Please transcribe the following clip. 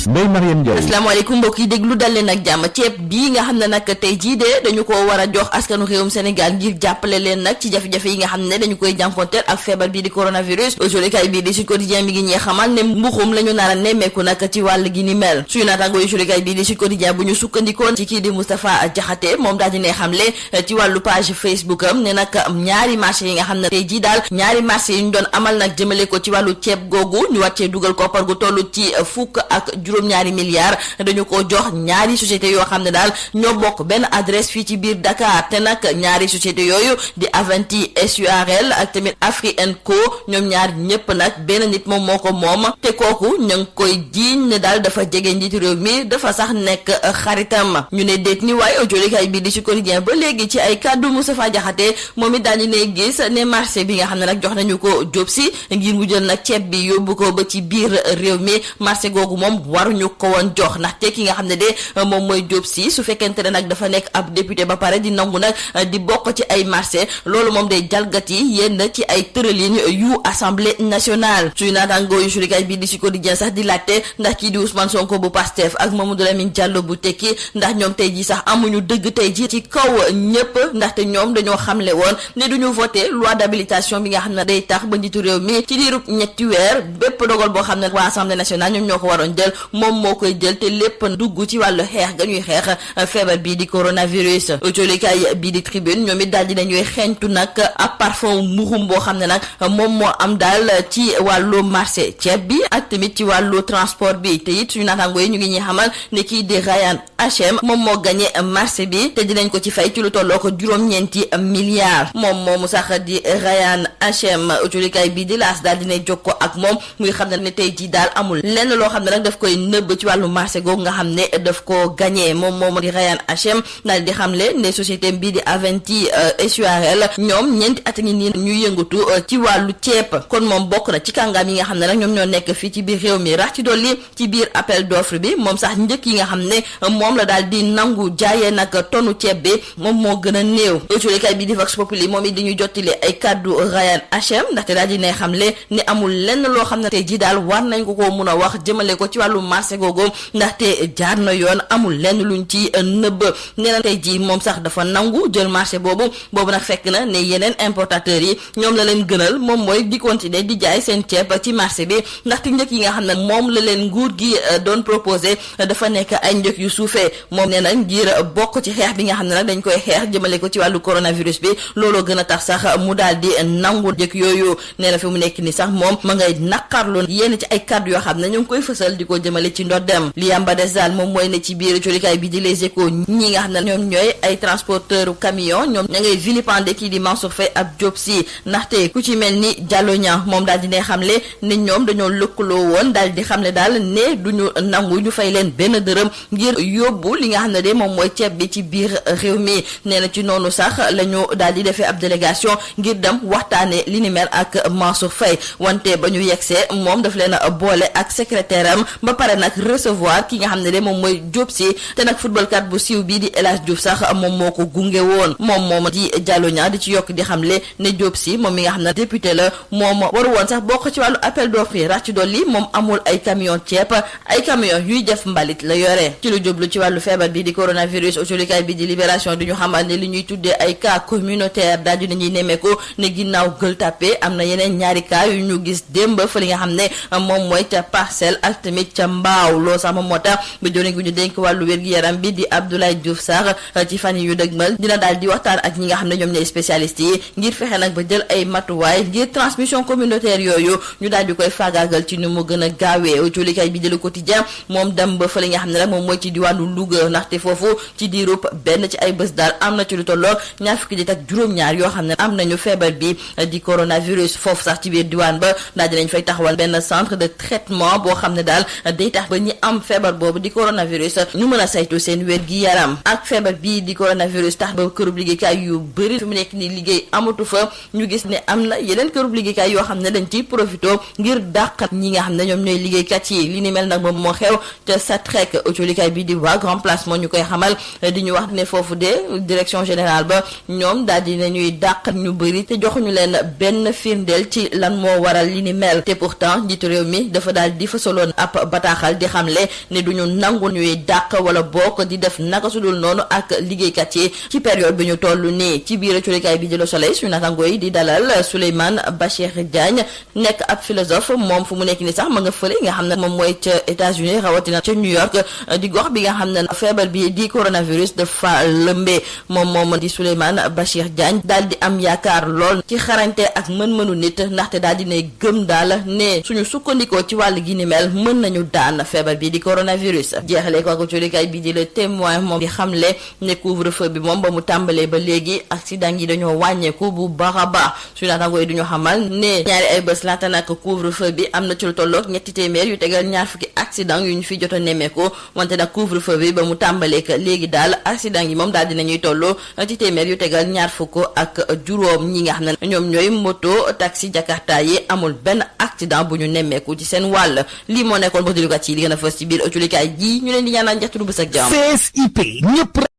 Thiès Ndeye Mariam Ndiaye. asalaamaaleykum mbokk yi déglu dal leen ak jàmm. ceeb bii nga xam ne nag tey jii de dañu ko war a jox askanu réewum Sénégal ngir jàppale leen nag ci jafe-jafe yi nga xam ne dañu koy jànkonteel ak feebar bii di coronavirus. journal bii di Sud Quotidien mi ngi ñee xamal ne mbuxum la ñu nar a nemmeeku nag ci wàll gi ni mel. suñu naataango yu journal bii di Sud Quotidien bu ñu sukkandikoon ci kii di Moustapha Diakhaté moom daal di ne xamle ci wàllu page Facebook am ne nag ñaari marché yi nga xam ne tey jii daal ñaari marché yi ñu doon amal nag jëmale ko ci wàllu ceeb googu ñu wàccee dugal koppar gu toll ci fukk ak juróom-ñaari milliards dañu ko jox ñaari société yoo xam ne daal ñoo bokk benn adresse fii ci biir Dakar te nag ñaari société yooyu di Avanti SURL ak tamit Afri & Co ñoom ñaar ñëpp nag benn nit moom moo ko moom te kooku ñu ngi koy jiiñ ne daal dafa jege njiitu réew mi dafa sax nekk xaritam ñu ne déet ni waaye jolikaay bi di ci quotidien ba léegi ci ay kàddu Moustapha Diakhaté moom it dañu ne gis ne marché bi nga xam ne nag jox nañu ko Diop Sy ngir mu jël nag ceeb bi yóbbu ko ba ci biir réew mi marché googu moom waruñu ko woon jox ndaxte ki nga xam ne de moom mooy Diop Sy su fekkente ne nag dafa nekk ab député ba pare di nangu nag di bokk ci ay marché loolu moom day jalgati yenn ci ay tëralin yu assemblée nationale. suy naataangoo yu surikaay bi di ci quotidien sax di laajte ndax kii di Ousmane Sonko bu Pastef ak Mamadou Lamine Diallo bu Tekki ndax ñoom tey ji sax amuñu dëgg tey ji ci kaw ñëpp ndaxte ñoom dañoo xamle woon ne duñu voté loi d'habilitation bi nga xam ne day tax ba njiitu réew mi ci diirub ñetti weer bépp dogal boo xam ne waa assemblée nationale ñoom ñoo ko waroon jël moom moo koy jël te lépp dugg ci wàllu xeex ga ñuy xeex feebar bii di coronavirus. jolikaay bii di tribune ñoom it daal di nañuy xeeñtu nag ab parfum mbuxum boo xam ne nag moom moo am daal ci wàllu marché ceeb bi ak tamit ci wàllu transport bi te it suñu naataango yi ñu ngi ñuy xamal ne kii di Ryan HM moom moo gagné marché bi te dinañ ko ci fay ci lu tolloo ko juróom-ñeenti milliards moom moomu sax di Ryan HM jolikaay bii di laas daal dina jokkoo ak moom muy xam ne tey jii daal amul lenn loo xam ne nag daf koy nëbb ci wàllu marché googu nga xam ne daf ko gagné moom moomu di Ryan HM daal di xamle ne société bii di Avanti SURL ñoom ñeenti at ngi nii ñu yëngatu ci wàllu ceeb kon moom bokk na ci kàngaam yi nga xam ne nag ñoom ñoo nekk fii ci biir réew mi rax ci dolli ci biir appel d'offre bi moom sax njëkk yi nga xam ne moom la daal di nangu jaayee nag tonu ceeb bi moom moo gën a néew. autolikaay bi di Vox Populi moom it di ñu jottali ay kàddu Ryan HM ndaxte daal di ne xamle ne amul lenn loo xam ne tey jii daal war nañ ko mun a wax jëmale ko ci wàllu marché googu ndaxte jaar na yoon amul lenn luñ ci nëbb nee na tey jii moom sax dafa nangu jël marché boobu nag fekk na ne yeneen importateurs yi ñoom la leen gënal moom mooy di continuer di jaay seen ceeb ci marché bi ndaxte njëkk yi nga xam ne moom la leen nguur gi doon proposé dafa nekk ay njëkk yu suufee moom nee na ngir bokk ci xeex bi nga xam ne nag dañ koy xeex jëmale ko ci wàllu coronavirus bi looloo gën a tax sax mu daal di nangu njëkk yooyu nee na fi mu nekk ni sax moom ma ngay naqarlu yenn ci ay kàddu yoo xam ne ñu ngi koy fësal di ko jëmale ci ndoddem li yamba des daal moom mooy ne ci biir colikaay bi di Les Échos ñi nga xam ne ñoom ñooy ay transporteur camion ñoom ña ngay vilipender kii di Mansour Faye ak Diop Sy ndaxte ku ci mel ni Diallo Niang moom daal di ne xamle ne ñoom dañoo lëkkaloo woon daal di xamle daal ne duñu nangu ñu fay leen benn dërëm ngir yóbbu li nga xam ne de moom mooy ceeb bi ci biir réew mi nee na ci noonu sax la ñu daal di defee ab délégation ngir dem waxtaane li ni mel ak Mansour Faye wante ba ñu yegsee moom daf leen a boole ak secrétaire am ba pare nag recevoir ki nga xam ne de moom mooy Diop Sy te nag footballkat bu siiw bii di El Hadj Diouf sax moom moo ko gunge woon moom di Diallo Niang di ci yokk di xamle ne Diop Sy moom mi nga xam ne député la moom waru woon sax bokk ci wàllu appel d'offre yi rax ci dolli moom amul ay camion ceeb ay camion yuy def mbalit la yore ci lu jublu ci wàllu feebar bi di coronavirus autolikaay bi di Libération di ñu xamal ne li ñuy tuddee ay cas communautaire daal di nañuy nemmeeku ne ginnaaw Gueule Tapée am na yeneen ñaari cas yu ñu gis démb fa li nga xam ne moom mooy ca Parcelles ak tamit ca Mbao loo sax moom moo tax ba joriñ gu ñu dénk wàllu wér-gi-yaram bi di Abdoulaye Diouf Sarr ci fan yi yu dëgmal dina daal di waxtaan ak ñi nga xam ne ñoom ñooy spécialistes yi ngir fexe nag ba jël ay matuwaay ngir transmission communautaire yooyu ñu daal di koy faagaagal ci ni mu gën a gaawee autolikaay bi di Le Quotidien moom dem ba fa li nga xam ne rek moom mooy ci diwaanu Louga ndaxte foofu ci diirub benn ci ay bés daal am na ci lu tolloo ñaar fukki nit ak juróom-ñaar yoo xam ne am nañu feebar bi di coronavirus foofu sax ci biir diwaan ba daal dinañ fay taxawal benn centre de traitement boo xam ne daal day tax ba ñi am feebar boobu di coronavirus ñu mën a saytu seen wér gi yaram ak feebar bii di coronavirus tax ba kërub liggéeykaay yu bëri fi mu nekk ni liggéey amatu fa ñu gis ne am na yeneen kërub liggéeykaay yoo xam ne dañ ciy profito ngir dàq ñi nga xam ne ñoom ñooy liggéeykat yi li ni mel nag moom moo xew te Satrec autolikaay bi di waa Grand Place moo ñu koy xamal di ñu wax ne foofu de direction générale ba ñoom daal di nañuy dàq ñu bëri te joxuñu leen benn firndeel ci lan moo waral li ni mel te pourtant njiitu réew mi dafa daal di fasaloon ab bataaxal bataaxal di xamle ne duñu nangu ñuy dàq wala bokk di def naka su dul noonu ak liggéeykat yi ci période bi ñu toll nii. ci biir colikaay bi di Le Soleil suñu natango yi di dalal Souleymane Bachir Diagne nekk ab philosophe moom fu mu nekk ni sax ma nga fële nga xam ne moom mooy ca États-Unis rawatina ca New York di gox bi nga xam ne feebar bi di coronavirus dafa lëmbee moom di Souleymane Bachir Diagne daal di am yaakaar lool ci xarañte ak mën-mënu nit ndaxte daal di ne gëm daal ne suñu sukkandikoo ci wàll gi ni mel mën nañu daan feebar bi di coronavirus. jeexalee ko ak colikaay bi di Le Témoin moom di xamle ne couvre-feu bi moom ba mu tàmbalee ba léegi accident yi dañoo wàññeeku bu baax a baax suñu naataangoo yi duñu xamal ne ñaari ay bés laata nag couvre-feu bi am na ci lu tolloog 300 yu tegal ñaar fukki accident yu ñu fi jot a nemmeeku wante nag couvre-feu bi ba mu tàmbalee que léegi daal accident yi moom daal dinañuy tolloo ci téeméer yu tegal ñaar fukk ak juróom ñi nga xam ne ñoom ñooy moto taxi jakarta yi amul benn accident bu ñu nemmeeku ci seen wàll. lii moo nekkoon ba déglukat yi li gën a fës ci biir ëcculikaay ji ñu leen di ñaanal njaxtu du bës ak jàmm. CSIP ñëpp